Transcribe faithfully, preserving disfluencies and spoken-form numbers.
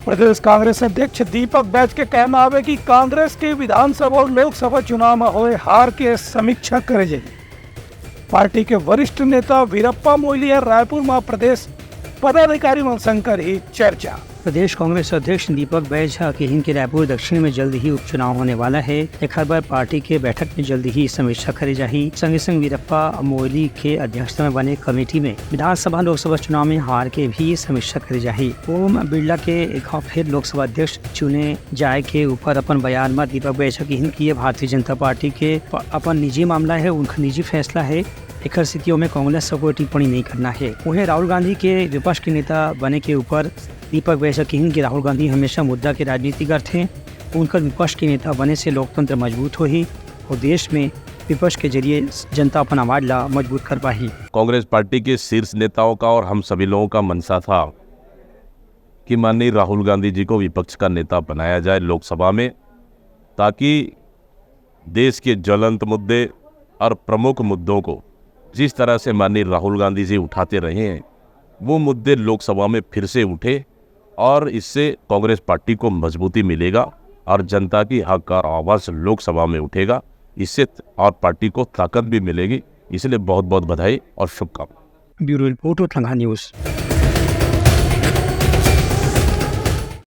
प्रदेश कांग्रेस अध्यक्ष दीपक बैज के कहना हवे कि कांग्रेस के विधानसभा और लोकसभा चुनाव में होए हार के समीक्षा करे जाही। पार्टी के वरिष्ठ नेता वीरप्पा मोइली ह रायपुर में प्रदेश पदाधिकारी मन संग करही चर्चा। प्रदेश कांग्रेस अध्यक्ष दीपक बैज ह किहिन के रायपुर दक्षिण में जल्द ही उपचुनाव होने वाला है। एखर बर पार्टी के बैठक में जल्द ही समीक्षा करे जाही। संगे संग वीरप्पा मोइली के अध्यक्षता में बने कमेटी में विधानसभा लोकसभा चुनाव में हार के भी समीक्षा करे जाही। ओम बिरला के एक बार फिर लोकसभा अध्यक्ष चुने जाए के ऊपर अपन बयान में दीपक बैज ह किहिन कि ये भारतीय जनता पार्टी के प-, अपन निजी मामला है, उनका निजी फैसला है। एकर सेती ओमे कांग्रेस ह कोई टिप्पणी नहीं करना है। उहें राहुल गांधी के विपक्ष के नेता बने के ऊपर दीपक बैज ह किहिन कि राहुल गांधी हमेशा मुद्दा के राजनीति करथे। उनकर विपक्ष के नेता बने से लोकतंत्र मजबूत होही और देश में विपक्ष के जरिए जनता अपन आवाज ला मजबूत कर पाही। कांग्रेस पार्टी के शीर्ष नेताओं का और हम सभी लोगों का मनसा था कि माननीय राहुल गांधी जी को विपक्ष का नेता बनाया जाए लोकसभा में, ताकि देश के ज्वलंत मुद्दे और प्रमुख मुद्दों को जिस तरह से माननीय राहुल गांधी जी उठाते रहे हैं, वो मुद्दे लोकसभा में फिर से उठे और इससे कांग्रेस पार्टी को मजबूती मिलेगा और जनता की हक और आवाज लोकसभा में उठेगा। इससे और पार्टी को ताकत भी मिलेगी। इसलिए बहुत बहुत बधाई और शुभकामनाएं। Bureau report, Uttarakhand news.